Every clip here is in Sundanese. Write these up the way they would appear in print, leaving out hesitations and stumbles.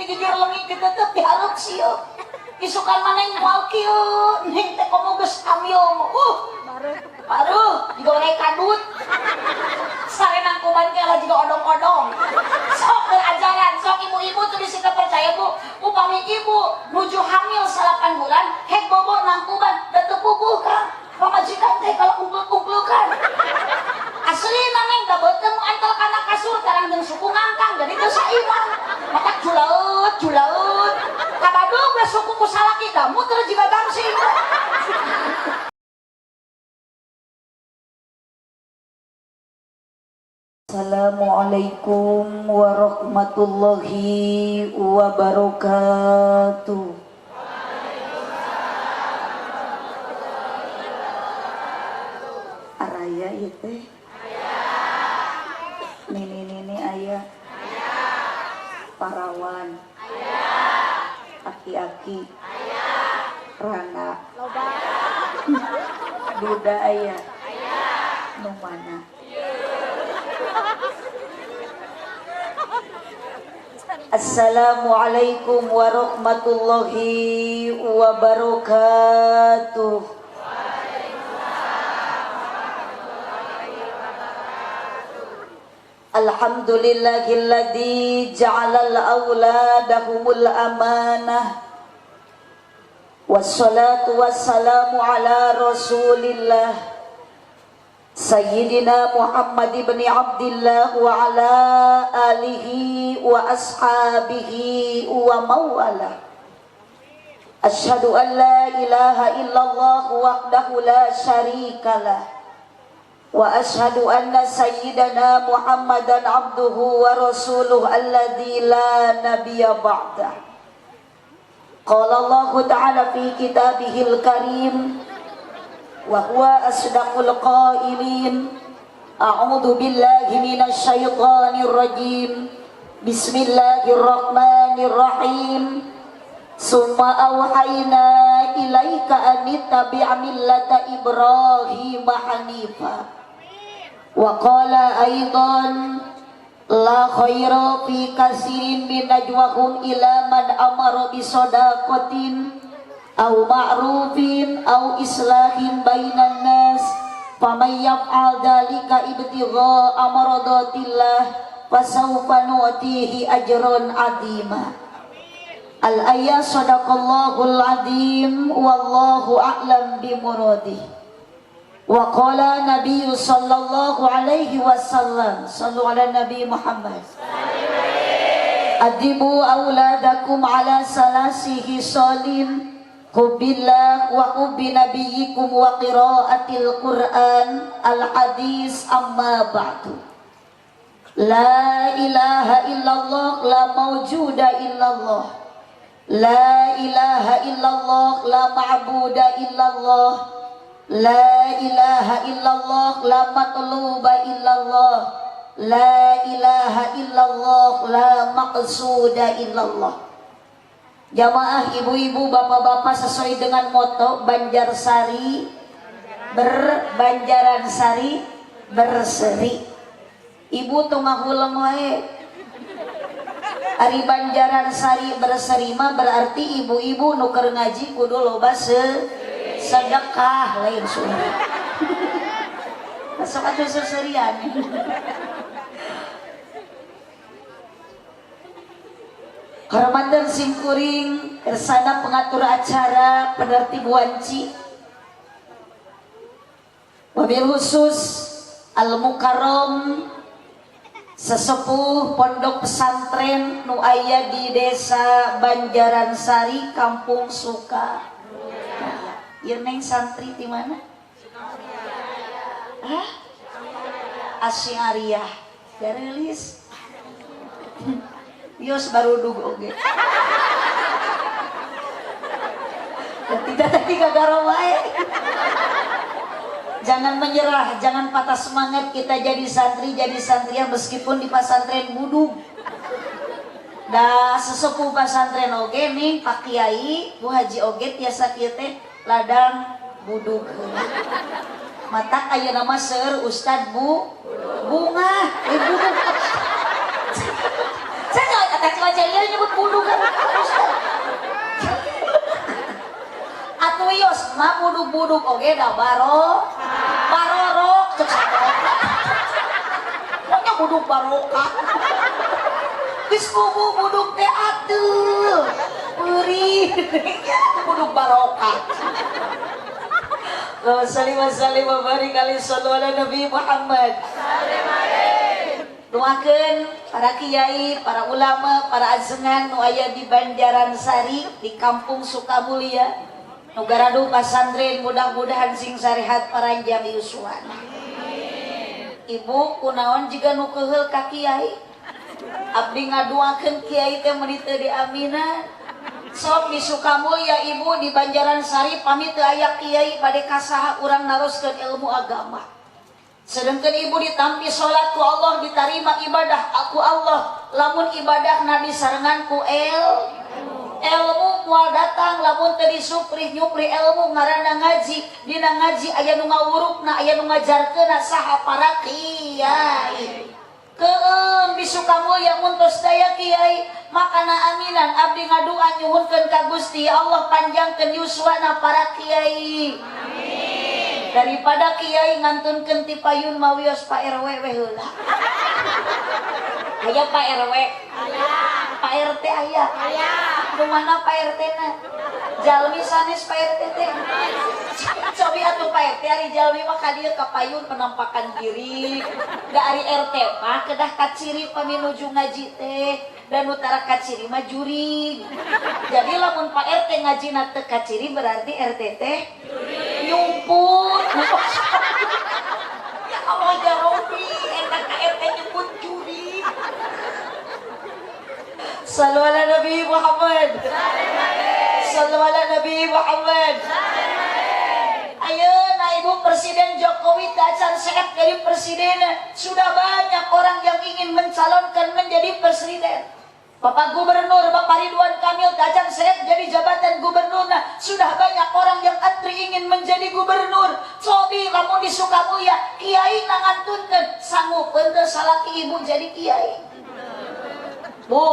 Dijujur leungit ditetep dihareup sieu. Isukan maneh moal kieu, neng teh komo geus hamil. Baruh digoreng kadut. Sare nangkuban ke lah juga odong-odong. Sok berajaran, sok ibu-ibu tuh bisa percaya bu. Upami ibu nuju hamil 8 bulan, hek bobo nangkuban, da teu puguh kan. Pamajikan teh kalau ungkluk-ungklukan. Asli neng da beuteung antel kana kasur tarang jeung suku ngangkang jadi teu saiman. Maka julaut, julaut. Kabadug we suku ku salaki da muter jiga gangsing. Assalamualaikum warahmatullahi wabarakatuh. Araya ieu teh. Nini-nini aya. Parawan. Aki-aki. Rana. Duda aya. Nu mana? Assalamualaikum warahmatullahi wabarakatuh. Alhamdulillahilladzi ja'alal auladahumul amanah. Wassalatu wassalamu ala rasulillah Sayyidina Muhammad ibn Abdillah wa ala alihi wa ashabihi wa mawalah. Asyhadu an la ilaha illallah wahdahu la syarikalah wa asyhadu anna sayyidana Muhammadan abduhu wa rasuluh alladzi la nabiyya ba'dah. Qala Allah ta'ala fi kitabihil karim wa huwa asdaqul qailin. A'udzu billahi minasy syaithanir rajim. Bismillahirrahmanirrahim. Summa auhayna ilaika an ittabi' millata Ibrahim hanifa. Wa qala aidan la khaira fi katsirin min najwahum ila man amara bi shadaqatin aw ma'rufin aw islahin bainan nas faman yaf'al dzalika ibtigha'a maradatillah fasawfa nu'tihi ajran 'azima. Al-ayat sadaqallahul azim wallahu a'lam bimuradih. Wa qala nabiyyu sallallahu alaihi wasallam, sallu ala nabi Muhammad. Adibu auladakum ala salasihi salim hubbillah wa hubbi nabiyyikum wa qiraatil Qur'an al hadis amma ba'du. La ilaha illallah la mawjuda illallah. La ilaha illallah la ma'buda illallah. La ilaha illallah la matluba illallah. La ilaha illallah la maqsuda illallah. Jamaah ibu-ibu bapak-bapak sesuai dengan moto Banjarsari berbanjaran sari berseri. Ibu tuh ngahuleng wae. Ari Banjaran Sari berseri mah berarti ibu-ibu nu keur ngaji kudu loba sedekah lain suara. Masuk atuh seserian. Hormatan simkuring kersana pengatur acara penertib wanci wabil khusus al mukarrom sesepuh pondok pesantren nu aya di desa Banjaran Sari Kampung Suka. Ieu neng santri di mana? Hah? Asyariah. Garelis. Yos baru dug oge. Dan tidak tadi gagaro wae. Jangan menyerah, jangan patah semangat kita jadi santri, jadi santria meskipun di pesantren budug. Da sesepuh pesantren oge nih Pak Kiai, Bu Haji oge tiasa kieu teh ladang budug. Mata ayeuna mah seueur Ustad Bu Bunga, ibu. Saya kata cuaca ieu nyebut budug kan. Buduk oge da baro barorok cek saha. Pokoknya buduk barokah. Geus kubu buduk teh atuh. Perih. Ya buduk barokah. Allahumma shalli wa sallim wa barik alaihi sallu ala Nabi Muhammad. Doakeun para kiai, para ulama, para ajengan nu aya di Banjaran Sari di Kampung Sukamulia. Nu garaduh pasantren mudah-mudahan sing sarehat paranjang yuswana. Ibu kunaon jiga nu keheul ka kiai? Abdi ngaduakeun kiai teh meuni teu diaminan. Sok di Sukamulya ibu di Banjaran Sari pamit teu aya kiai bade kasaha urang naroskeun ilmu agama. Sedangkan ibu ditampi salat ku Allah, ditarima ibadah aku Allah, lamun ibadah disarengan ku ilmu moal datang lamun teu disuprih nyupri ilmu ngaranna ngaji. Dina ngaji aya nu ngawurukna, aya nu ngajarkeunna, saha? Para kiai. Keum di Sukamulya mun tos daya kiai makana aminan abdi ngadua nyuhunkeun ka Gusti ya Allah panjangkeun yuswana para kiai. Amin. Daripada kiai ngantunkeun ti payun mawios Pak RW we heula. Aya Pak RW? Aya. Pak RT aya? Aya. Nu mana Pak RT na? Jalmi sanes Pak RT teh. Cobi atuh Pak RT ari jalmi mah ka dieu ka payun penampakan diri. Da ari RT mah kedah kaciri pami nuju ngaji teh dan nu tara kaciri mah jurig. Jadi lamun Pak RT ngajina teu kaciri berarti RT teh nyumput. Ya Allah ya Rabbi, eta ka RT nyebut jurig. Sallu ala Nabi Muhammad. Sallu ala Nabi Muhammad. Ayeuna Ibu Presiden Jokowi tacan sehat jadi presiden. Sudah banyak orang yang ingin mencalonkan menjadi presiden. Bapak Gubernur, Bapak Ridwan Kamil tacan sehat jadi jabatan gubernur. Nah, sudah banyak orang yang antri ingin menjadi gubernur. Cobi lamun di Sukamulya, kiai nangantunkeun sanggupeun teu salaki ibu jadi kiai? Bu,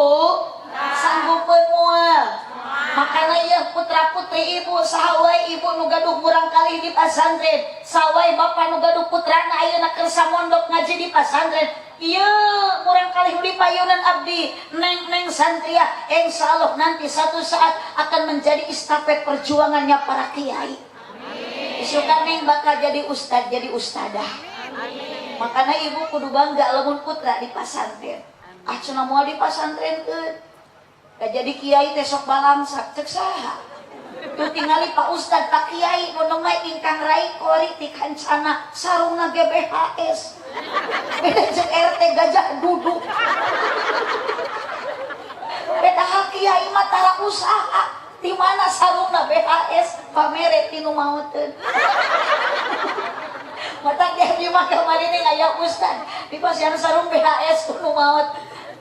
sanggupeun moal? Makanya ya putra putri ibu saha wae ibu nu gaduh murang kali di pasantren, saha wae bapak nu gaduh putrana ayeuna kersa mondok ngaji di pasantren. Iya, murang kali di payunan abdi, neng-neng santria, insya Allah nanti satu saat akan menjadi estafet perjuangannya para kiai. Isukan neng bakal jadi ustad, jadi ustadah. Makanya ibu kudu bangga lamun putra di pasantren. Ah cenah moal di pasantrenkeun. Da jadi kiai teh sok balangsak cek saha? Tuh tingali Pak Ustad, Pak Kiai nu nemai ingkang rai kori ti kancana sarungna GBHS. Beda jeung RT gajah duduk. Beda hal kiai mah tara usaha. Di mana sarungna BHS pamere ti nu maoteun. Mata dia di mah kamari nih aya ustad di pasian sarung BHS nu maot.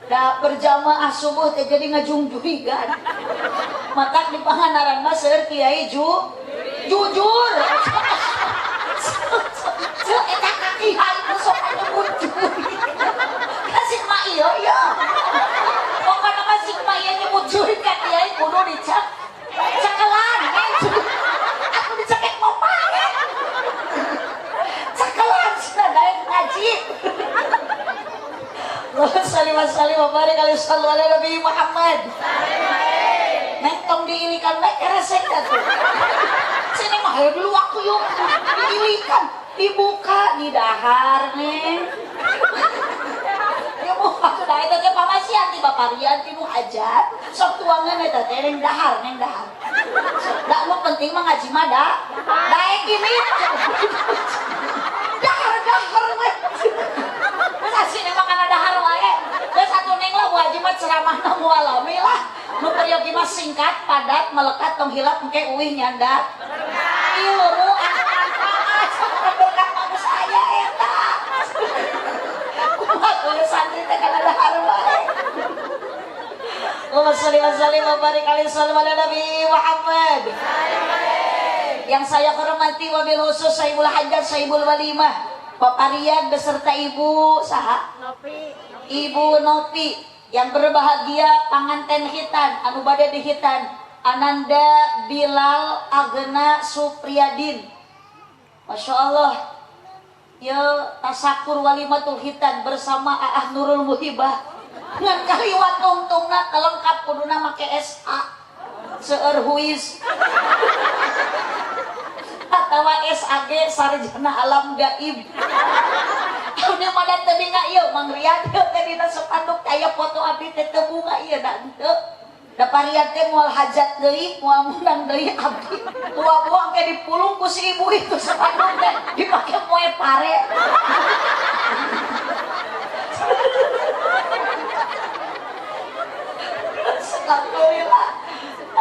Da berjamaah subuh teh jadi ngajungjuhigan. Matak di Pangandaran mah seueur kiai jujur. Ceu eta ka kiai nu sok nyebut jurig. Kasih mah iya iya. Pokokna mah sing mah ieu nyebut jurig ka kiai kudu dicek. Cekelan. Aku dicekek mau pae. Cekelan cenah daek ngaji. Allahumma shalli wa sallim wa barik alaihi sallu ala Nabi Muhammad. Neng tong diilikan bae keresek atuh. Sini mah hayo dulu waktu yuk. Diilikan, dibuka di dahar neng. Ya bu, atuh da eta teh pamasian ti Bapak Rian ti nu hajat. Sok tuangan eta teh neng dahar, neng dahar. Sok da nu penting mah ngaji mah da. Daek ini. Dahar dahar we. Geus asine mah kana dahar wae. Geus atuh neng lah bu haji mah ceramahna moal lami lah. Nu peryogi mah singkat, padat, melekat, tong hilap engke uih nyanda. Ilmu anu manfaat berkat mah geus aya eta. Kumaha kudu santri teh kana dahar wae. Allahumma sholli wa sallim wa barik alaihi sallu ala Nabi Muhammad. Yang saya hormati wabil khusus Sahibul Hajat, Sahibul Walimah, Bapak Rian beserta Ibu saha? Nopi. Ibu Nopi yang berbahagia panganten khitan anu bade di khitan Ananda Bilal Agena Supriyadin. Masya Allah ya, tasakur walimatul khitan bersama Aah Nurul Muhibah ngan kaliwat tungtungna kelengkap, kuduna make SH, seueur huis, atawa SAG, sarjana alam gaib. Udah mana teu binga ieu Mang Riyad teh dina sepanduk aya foto abdi teh, teu bunga ieu da henteu. Da parian teh moal hajat deui, moal ngundang deui abdi. Buang-buang ke dipulung ku si ibu itu sepanduk teh dipake moe pare. Alhamdulillah.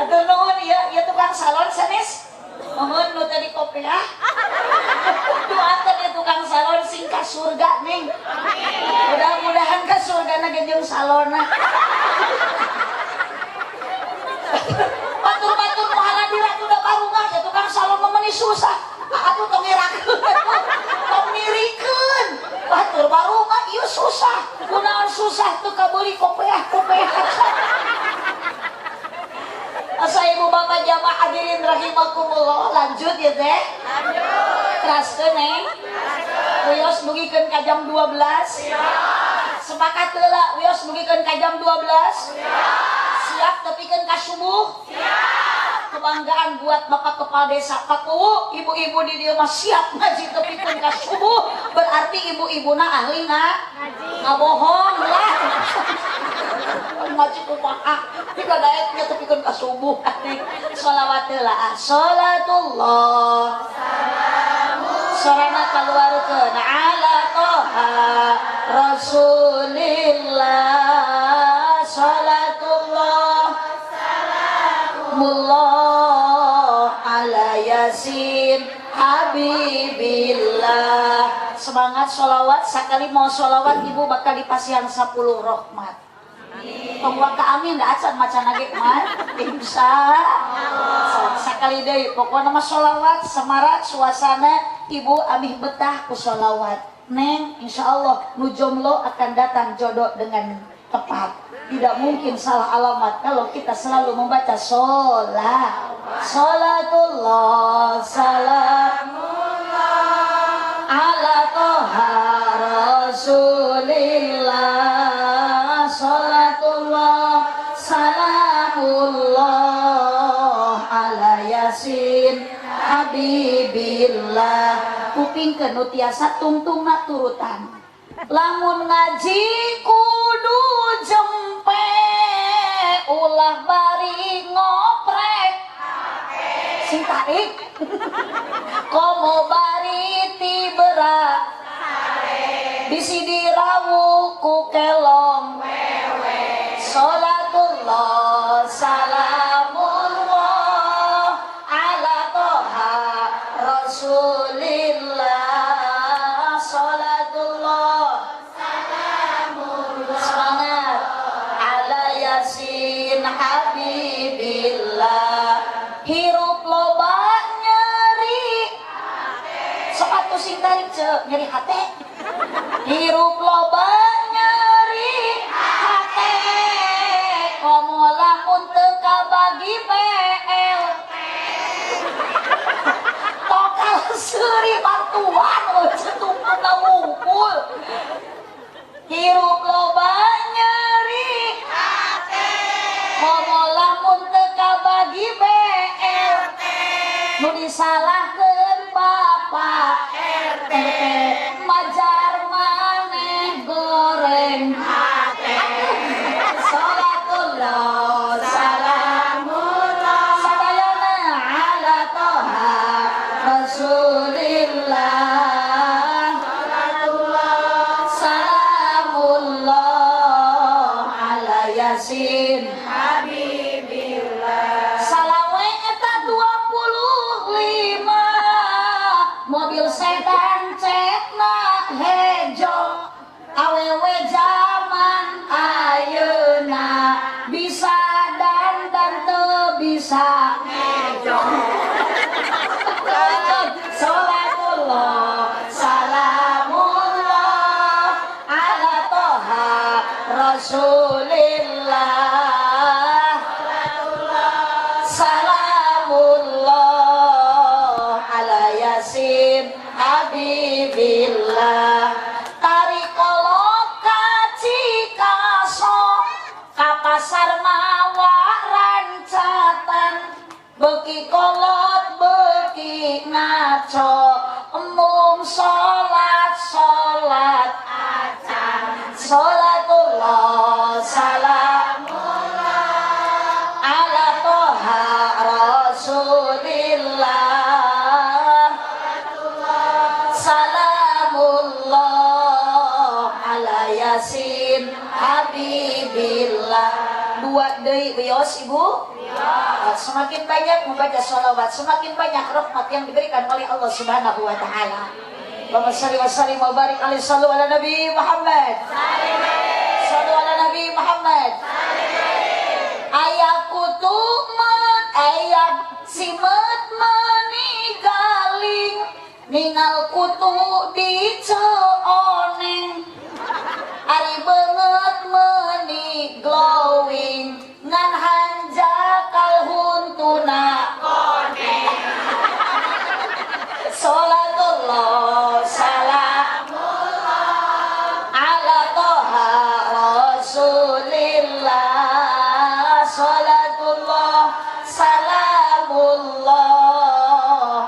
Aduh, nuhun ieu, ieu tukang salon sanes. Nuhun nu tadi kopiah. Doakeun ya tukang salon sing ka surga, Neng. Mudah-mudahan ka surga na jeung salonna. Batur-batur nu haladira udah barungah ya, tukang salon mah meuni susah. Atuh tong ngerakeun, tong nirikeun. Batur barungah ieu susah. Kunaon susah teu kabeuli kopeah-kopeah. Asa ibu bapak jamaah hadirin rahimakumullah, lanjut ya teh. Lanjut. Teraskeun, Neng. Wios dugikeun ka jam 12. Sepakat heula, wios dugikeun ka jam 12. Siap tepikeun ka subuh? Siap. Kebanggaan buat Bapak Kepala Desa Pak Kuwu, ibu-ibu di dieu mah siap ngaji tepikeun ka subuh, berarti ibu-ibuna ahli ngaji. Ngabohong lah. Ngaji kumaha? Jika daeknya tepikeun ka subuh. Sholawat heula. Salatullah. Sorana kaluarkeun ala Toha Rasulillah, salatullah salamullah ala Yasin Habibillah. Semangat sholawat, sakali mau sholawat ibu bakal dipasihan 10 rahmat. Tong waka amin da acan maca ge mah insya sakali deui. Pokokna mah sholawat semarak suasana, ibu amih betah ku sholawat, Neng. Insya Allah nu jomblo akan datang jodoh dengan tepat, tidak mungkin salah alamat kalau kita selalu membaca sholat. Salatullah salamullah ala Toha Rasulillah, salatullah salamullah ala Yasin Habibillah. Kupingkeun nu tiasa, tungtungna turutan. Lamun ngaji kudu jempe, ulah bari ngoprek, sing tarik, komo bari tibera, bisi dirawu ku kelong. Salatullah salamullah ala Toha Rasulillah, salatullah salamullah, semangat, ala Yasin Habibillah. Hirup loba nyeri, sok atuh sing tarik ce, nyeri hate. Hirup loba nyeri hate, komo lamun teu kabagi PL, tokal seuri bantuan tungtungna wungkul. Hirup loba nyeri hate, komo lamun teu kabagi BLT, nu disalahkeun Bapak RT, majar maneh goreng hate. Salatullah salamullah sadayana ala Toha Rasulillah, salatullah salamullah ala Yasin Habibillah. Salawe eta 25, mobil sedan cetna hejo. Awewe zaman ayeuna bisa dandan teu bisa ngejo. Salatullah salamullah ala Toha Rasulillah, salamullah ala Yasin. Beuki kolot beuki ngaco, embung salat salat acan. Salatullah salamullah ala Toha Rasulillah. Salamullah ala Yasin Habibillah. Dua deui, wios, Ibu. Semakin banyak membaca sholawat, semakin banyak rahmat yang diberikan oleh Allah Subhanahu wa taala. Allahumma shalli wa sallim wa barik alaihi. Sallu ala Nabi Muhammad. Sallu ala Nabi Muhammad. Aya kutu met, aya simet meni galing, ningal kutu di ceoneng, ari beungeut meuni glowing, ngan hanjakal huntuna koneng. Salatullah salamullah ala Toha Rasulillah. Salatullah salamullah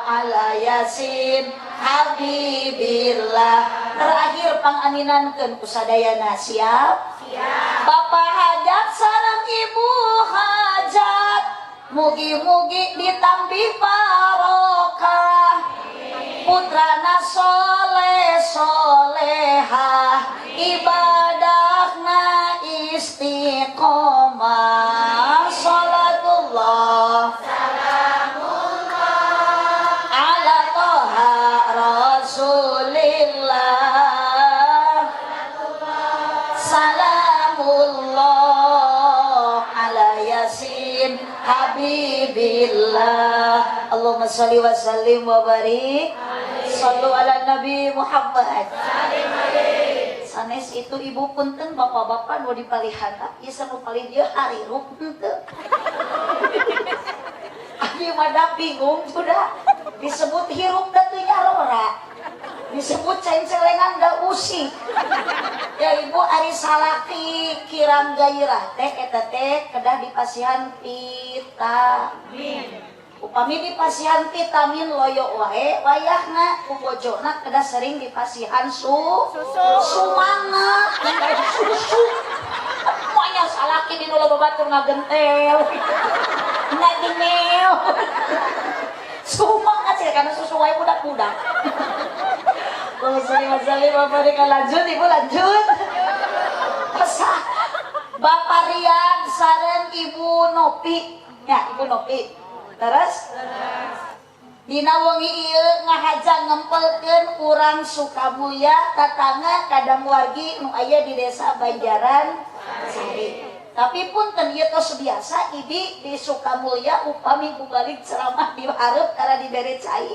ala Yasin Habibillah. Terakhir, pangaminankeun ku sadayana, siap? Siap. Bapak hajat sareng Ibu hajat, mugi-mugi ditambih barokah, putrana soleh solehah, ibadahna istiqomah. Salatullah ala Toha Rasulillah. Salamullah ala Yasin Habibillah. Allahumma salli wa sallim wa barik. Sallu ala Nabi Muhammad. Sanes itu, Ibu, punten, bapak-bapak nu dipalihan ieu, nu palih dieu harirup henteu? Abi mah bingung sudah, disebut hirup da teu nyarora, disebut cengcelengan da usik. Ya Ibu, ari salaki kirang gairah teh, eta teh kedah dipasihan vitamin. Upami dipasihan vitamin loyo wae wayahna, ku bojona kedah sering dipasihan Susu. Sumangat susu. Pokoknya salaki di nu batur ngagentel ngagenel, sumangat sih, karena susu wae budak-budak. Bapak, lanjut, Ibu, lanjut. Masa Bapak Rian sareng Ibu Nopi ya, Ibu Nopi. Terus dina wengi ieu ngahaja ngempelkeun urang Sukamulya, tatangga kadang wargi nu aya di Desa Banjaran Sari. Tapi punten, ieu tos biasa ibi di Sukamulya, upami balik ceramah di hareup karena dibere cai.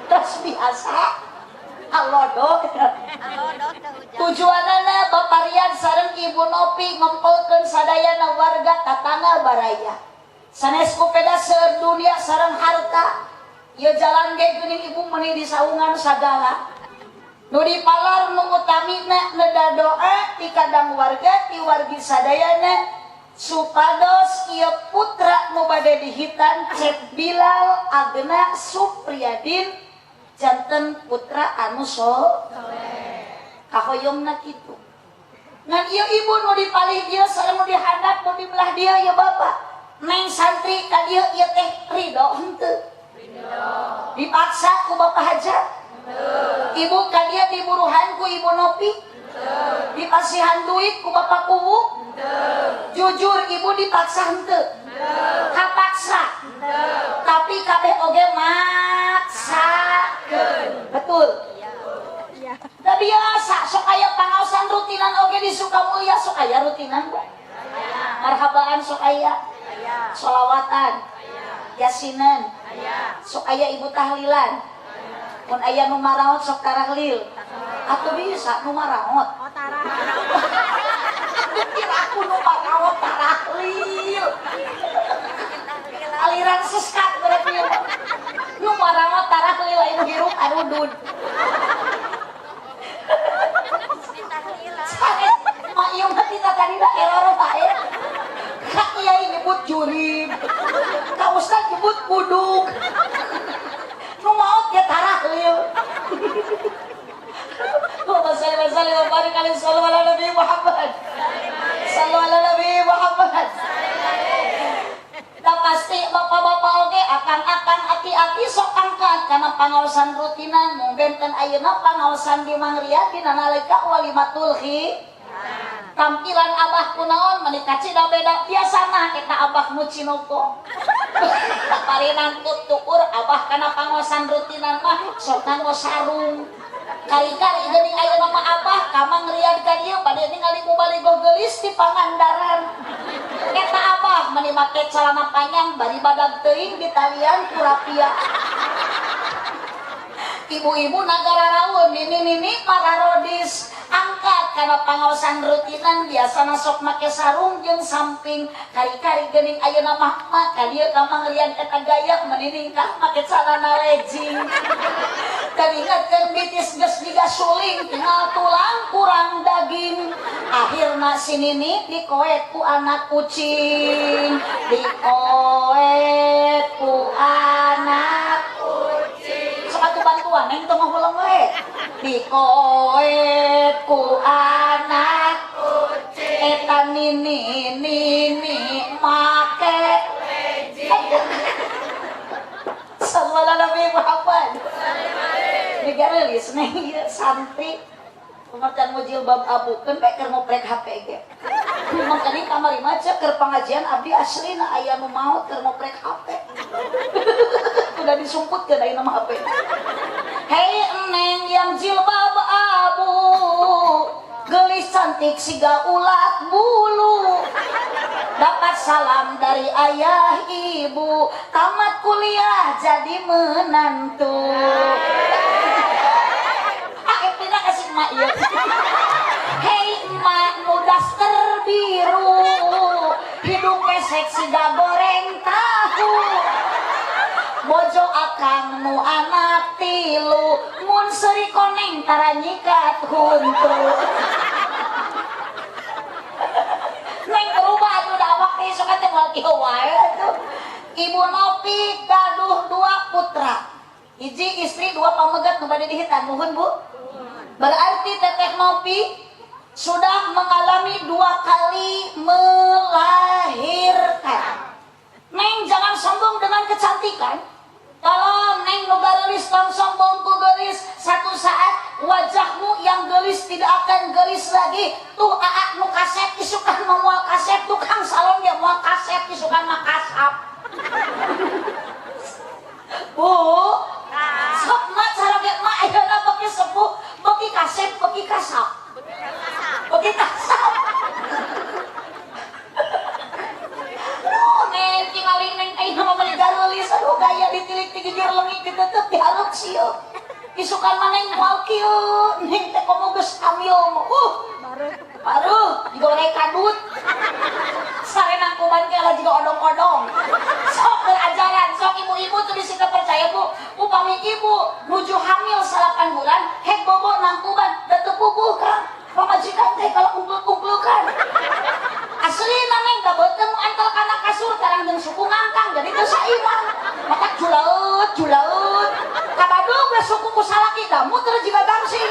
Tos biasa. Alodo. Tujuanana Bapak Rian sareng Ibu Nopi ngempelkeun sadayana warga, tatangga, baraya. Sanes kupeda seueur dunia sareng harta. Ieu jalan ge geuning, Ibu, meuni disaungan sagala. Nu dipalar nu utamina neda doa ti kadang warga, ti wargi sadayana, supados ieu putra nu bade dihitan, Cep Bilal Agna Supriyadin, janten putra anu so kahoyongna kitu. Ngan ieu ibu nu dipalih dieu sareng nu dihandap, nu dibelah dieu, ieu bapak neng santri ka dieu, ieu teh ridho henteu? Dipaksa ku bapak hajat? Ibu ka dieu diburuhan ku Ibu Nopi? Dipasihan duit ku bapak kuwu? Jujur, Ibu, dipaksa henteu? Kapaksa, tapi kabeh oge maksakeun, betul? Da biasa sok aya pangaosan rutinan oge di Sukamulya, sok aya rutinan, Bu. Marhabaan sok aya, solawatan, yasinan sok aya, Ibu, tahlilan. Mun aya nu maraot sok tarahlil. Atuh bisa nu maraot. Oh, tarah. Kira aku nu maraot tarahlil. Aliran sesat berarti ya. Nu maraot tarahlil, lain hirup arudud. Sanes ma ieu mah tina tadi da error bae. Kak kiai nyebut jurig. Udug. Nu maot ya tarahlil. Allahumma shalli wa sallim wa barik alaihi, sallu ala Nabi Muhammad. Sallu ala Nabi Muhammad. Da pasti bapak-bapak oge, akang-akang, aki-aki sok angkat karena pangaosan rutinan. Mung benten ayeuna pangaosan di Mang Riyad dina nalika walimatul khi. Tampilan abah kunaon meuni kacida beda biasana eta abah nu cinoko. Parinan tutur abah kana pangaosan rutinan mah sok nganggo sarung. Kali-kali geuning ayeuna mah abah ka Mang Riyad ka dieu bade ningali mubaligoh geulis di Pangandaran. Eta abah meuni make celana panjang bari badag teuing ditalian ku rapia. Ibu-ibu nagara raun nini-nini pararodis angkat karena pangaosan rutinan biasana sok make sarung jeung samping. Kari-kari geuning ayeuna mah mak ka dieu ka Mang Riyad eta gaya meuni ningkah make celana legging. Karingatkeun bitis geus jiga suling tinggal tulang kurang daging. Akhirna si nini dikoet ku anak kucing, dikoet ku anak kucing. Sok atuh bantuan neng teu ngahuleng we. Dikoet ku anak kucing eta nini nini make legging. Sallu ala Nabi Muhammad. Digarelis neng ieu santri pengertian mau jilbab abu keun bae keur ngoprek HP ge. Mangkani kamari mah cek keur pangajian abdi aslina aya nu maot keur ngoprek HP. Udah disumputkeun ayeuna mah HP. Hei neng yang jilbab abu, gelis cantik siga ulat bulu, dapat salam dari ayah ibu, tamat kuliah jadi menantu. Ah, pindah kasih emak ieu. Hei emak nu daster biru, hidung pesek siga goreng tahu, bojo akang nu anak tilu, mun seuri koneng tara nyikat huntu. Neng berubah atuh da awak teh sok teh moal kieu wae atuh. Ibu Nopi gaduh 2 putra, hiji istri 2 pamegat nu bade dihitan. Nuhun Bu. Berarti Teteh Nopi sudah mengalami 2 kali melahirkan. Neng jangan sombong dengan kecantikan. Tolong neng nu garelis tong sombong ku gelis. Satu saat wajahmu yang gelis tidak akan gelis lagi. Tuh aa nu kasep isukan mah moal kasep, tukang salon ge moal kasep isukan mah kasap. Bu, sok mak cara ge mak ayeuna beuki sepuh, beuki kasep, beuki kasap. Beuki kasap. Aduh, neng tingali neng ayeuna mah meuli gareulis, aduh gaya ditilik ti gigir leungit ditetep dihareup sieun. Isukan mah neng moal kieu, neng teh komo geus hamil mah. Baruh digoreng kadut. Sare nangkuban ke lah juga odong-odong. Sok berajaran, sok ibu-ibu tuh bisa percaya Bu. Upami ibu nuju hamil 8 bulan, hek bobo nangkuban, da teu puguh Kang. Pamajikan teh kalau ungkluk-ungklukan. Asli neng da beuteung antel kana kasur tarang jeung suku ngangkang jadi teu saimbang. Maka julaut julaut. Kabadung we suku ku salaki da muter jiga gangsing.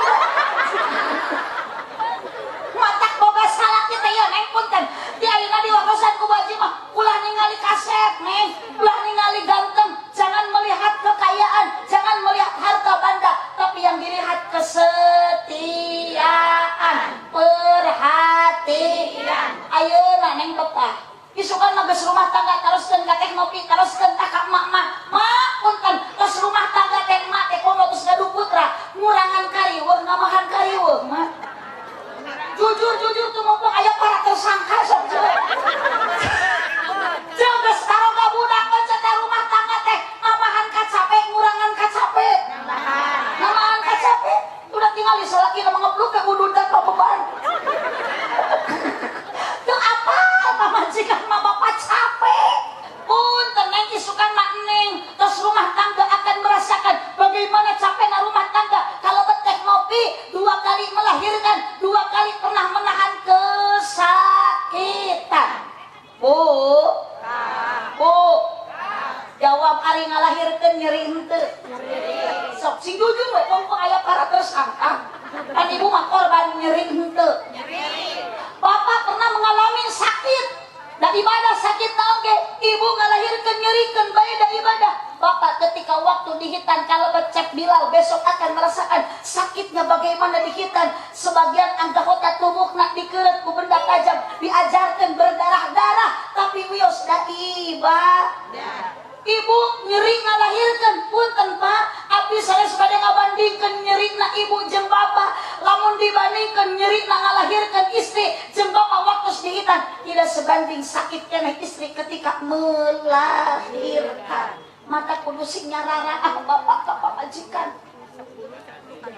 Matak boga salaki teh ya neng punten. Di ayeuna diwarosan ku baji mah ulah ningali kasep neng, ulah ningali ganteng, jangan melihat kekayaan, jangan melihat harta banda, tapi yang dilihat kesetiaan, perhatian. Ayeuna neng betah. Isukan mah geus rumah tangga teruskeun ka Teh Nopi, teruskeun ka emak mah. Mak punten, geus rumah tangga teh emak teh komo geus gaduh putra, ngurangan kariweuh namahan kariweuh mah. Jujur-jujur tuh ngomong aya para tersangka sok ceuk. Ceuk geus taroga budak teh teh rumah tangga teh namahan kacape ngurangan kacape. Namahan kacape. Udah tinggal salaki na ngebluk ke ududan mah beban. Teu apa pamajikan mah bapak capek. Punten neng isukan mah neng terus rumah tangga akan merasakan bagaimana capekna rumah tangga kalau beteh ngopi 2 kali melahirkan, 2 kali pernah menahan kesakitan. Sing jujur we, mumpung aya para tersangka. Kan ibu mah korban, nyeri henteu? Bapak pernah mengalami sakit dan ibadah sakit oge. Ibu ngalahirkeun nyerikeun bae da ibadah. Bapak ketika waktu dikhitan kalebet cek Bilal besok akan merasakan sakitnya bagaimana dikhitan. Sebagian anggota tubuhna dikeureut ku benda tajam, diajarkan berdarah-darah, tapi wios da ibadah. Ibu nyeri ngalahirkan, punten Pak, abdi saya sebagai ngabandingkan nyerina ibu jeung bapak. Lamun dibandingkan nyerina ngalahirkan istri jeung bapak waktu dikhitan, tidak sebanding sakit keneh istri ketika melahirkan. Mata kudu sing nyarara ah bapak ka pamajikan.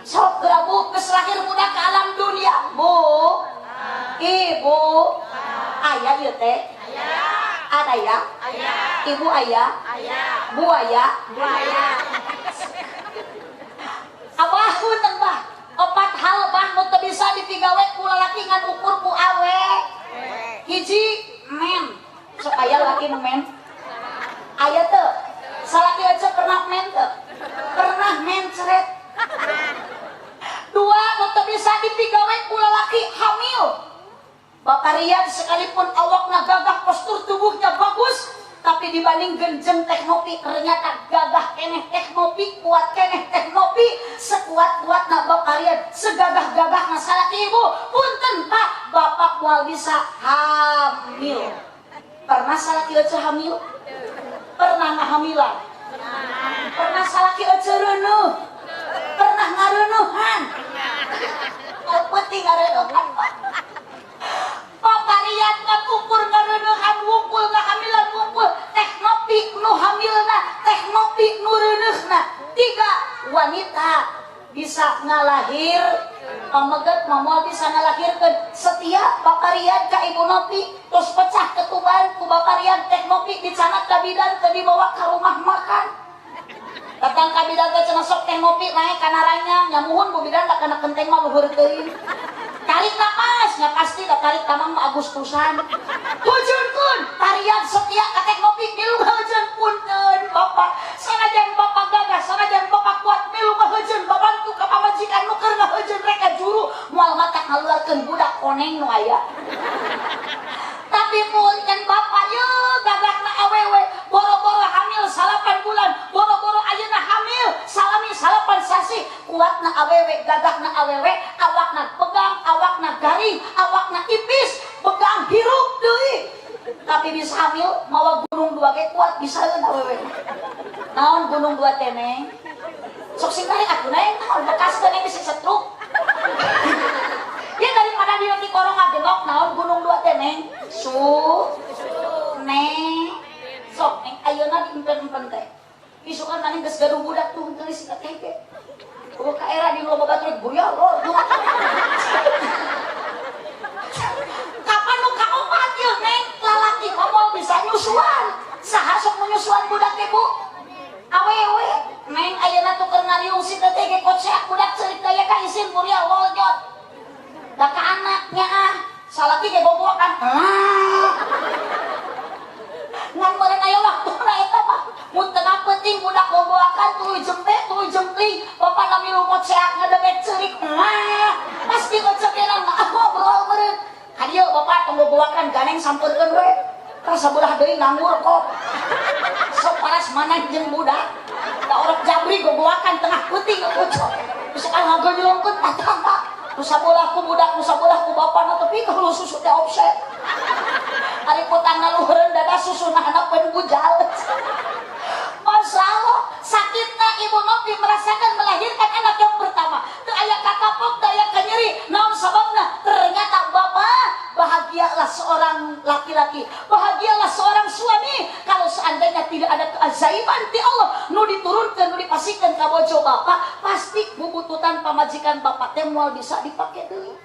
Sok geura, Bu, geus lahir budak ke alam dunia, Bu. Ibu, ayah ieu teh? Ada ya? Ibu ayah? Bu ayah? Abah, punten, Bah. Opat hal, Bah, nu teu bisa dipigawe ku lalaki ngan ukur ku awe. Hiji, men. Sok aya laki nu men? Aya teu? Salaki aja pernah men teu? Pernah mencret. Dua, nu teu bisa dipigawe ku lalaki, hamil. Bapak Riyad sekalipun awakna gagah, postur tubuhnya bagus, tapi dibanding genjeng Teh Nopi ternyata gagah keneh Teh Nopi, kuat keneh Teh Nopi. Sekuat-kuatna Bapak Riyad, segagah-gagahna salaki ibu, punten Pak, bapak moal bisa hamil. Pernah salaki aja hamil? Pernah ngahamilan? Pernah salaki aja reuneuh? Pernah ngareuneuhan? Oh, penting ngareuneuhan, Pak. Bapak Riyad kan ukur ngareuneuhan wungkul, ngahamilan wungkul, Teh Nopi nu hamilna, Teh Nopi nu reuneuhna. Tiga, wanita bisa ngalahir, pameget mah moal bisa ngalahirkeun. Setia Bapak Riyad ka Ibu Nopi, terus pecah ketuban ku Bapak Riyad, Teh Nopi dicandak ka bidan teu dibawa ka rumah makan. Datang ka bidan teh cenah, sok Teh Nopi naik kana ranjang. Nyamuhun, Bu Bidan, da kana kenteng mah luhur teuing. Tarik napas nya pasti da tarik tamang mah Agustusan. Tujunkeun tarian setia ka Teh Nopi milu ngahejeun. Punten Bapak, sanajan Bapak gagah, sanajan Bapak kuat, milu ngahejeun babantu ka pamajikan nu keur ngahejeun rek ka juru moal matak ngaluarkeun budak koneng nu aya. Tapi punten Bapak, ye gagahna awewe boro-boro hamil 9 bulan, boro-boro ayeuna hamil salami 9 sasi. Kuatna awewe, gagahna awewe, awakna pegang, awakna garing, awakna ipis, pegang hirup deui, tapi bisa hamil mawa gunung dua ge kuat bisa awewe. Naon gunung dua teh, Neng? Sok sing tarik atuh, Neng. Naon bekas teh, Neng, bisa setruk ya daripada dia di korong ngagenok. Naon gunung dua teh, Neng? Su neng, sok Neng, ayeuna diempen-empen teh isukan maneh geus gaduh budak tuh geulis si teh ge. Oh, ka era di loba batur buya lo. Kapan nu kaopat yeuh, Neng? Lalaki mah moal bisa nyusuan. Saha sok nu nyusuan budak teh, Bu? Awewe. Neng, ayeuna tuh keur ngariung si teh ge koceak budak ceurik daya ka isin buria loljot. Da ka anaknya ah. Salaki ge bobokan. Ah. Ngan meureun aya waktuna eta mah. Mun tengah peuting budak boboakan tuluy jempe, tuluy jempling, bapana milu koceak ngadenge ceurik. Wah, pasti kocek mah ngobrol meureun. Ka dieu bapak tong boboakan, ganeng sampeurkeun we. Tah sabelah deui nganggur kok. Sok paras mana jeung budak. Da orok jabri gogoakan tengah peuting kocok. Misalkan ngagonyelongkeun tatangga. Nu sabelah ku budak, nu sabelah ku bapana, tapi kalau susu teh offset. Ari kutangna luhureun dada, susuna handapeun bujal. Masya Allah, sakitna Ibu Nopi merasakan melahirkan anak yang pertama. Teu aya kakapok, teu aya kanyeri. Naon sababna? Ternyata bapak, bahagialah seorang laki-laki, bahagialah seorang suami. Kalau seandainya tidak ada keajaiban ti Allah, nu diturunkan, nu dipasihkan ka bojo bapak, pasti bubututan pamajikan bapak teh moal bisa dipake deui.